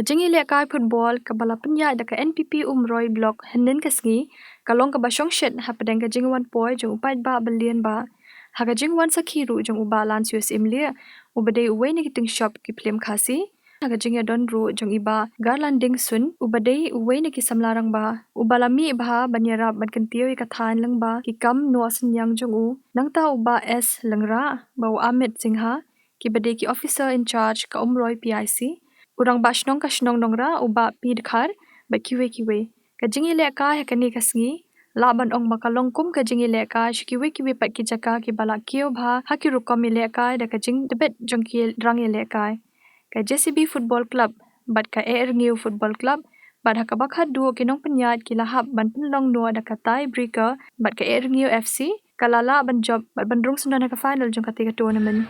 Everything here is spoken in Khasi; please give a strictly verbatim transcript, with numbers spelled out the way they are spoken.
Ka jingïalehkai football kaba la pynïaid da ka N P P Umroi Block hynnin ka sngi ka long kaba shongshit hapdeng ka jingwan poi jong u paidbah ba lienbah, ha ka jingwan sakhi ruh jong u Bah Lansius Imlieh, uba dei uwei na ki tyngshop ki phlim Khasi, ha ka jingïadon ruh jong i Bah Garlanding Sun, uba dei uwei na ki samla rangbah, uba la mih bha ban ïarap ban kyntiew ïa ka thaiñ lyngba ki kam noh synñiang jong u. Nangta u Bah S Lyngrah bad u Amit Singha, kiba dei ki officer in charge ka Umroi P I C, u rangbah shnong ka shnong Nongrah u Bah P Dkhar, bad kiwei kiwei. Ka jingïalehkai ha kane ka sngi lah ban ong ba ka long kum ka jingïalehkai sha kiwei kiwei pat ki jaka kiba la kiew bha ha ki rukom ïalehkai da ka jingtbit jong ki rang ïalehkai. Ka J C B Football Club bad ka Ehrngiew Football Club bad ha kaba khatduh ki nongpynïaid ki la hap ban pynlong noh da ka tie breaker bad ka Ehrngiew F C ka la lah ban jop bad ban rung syndon ha ka final jong kata ka tournament.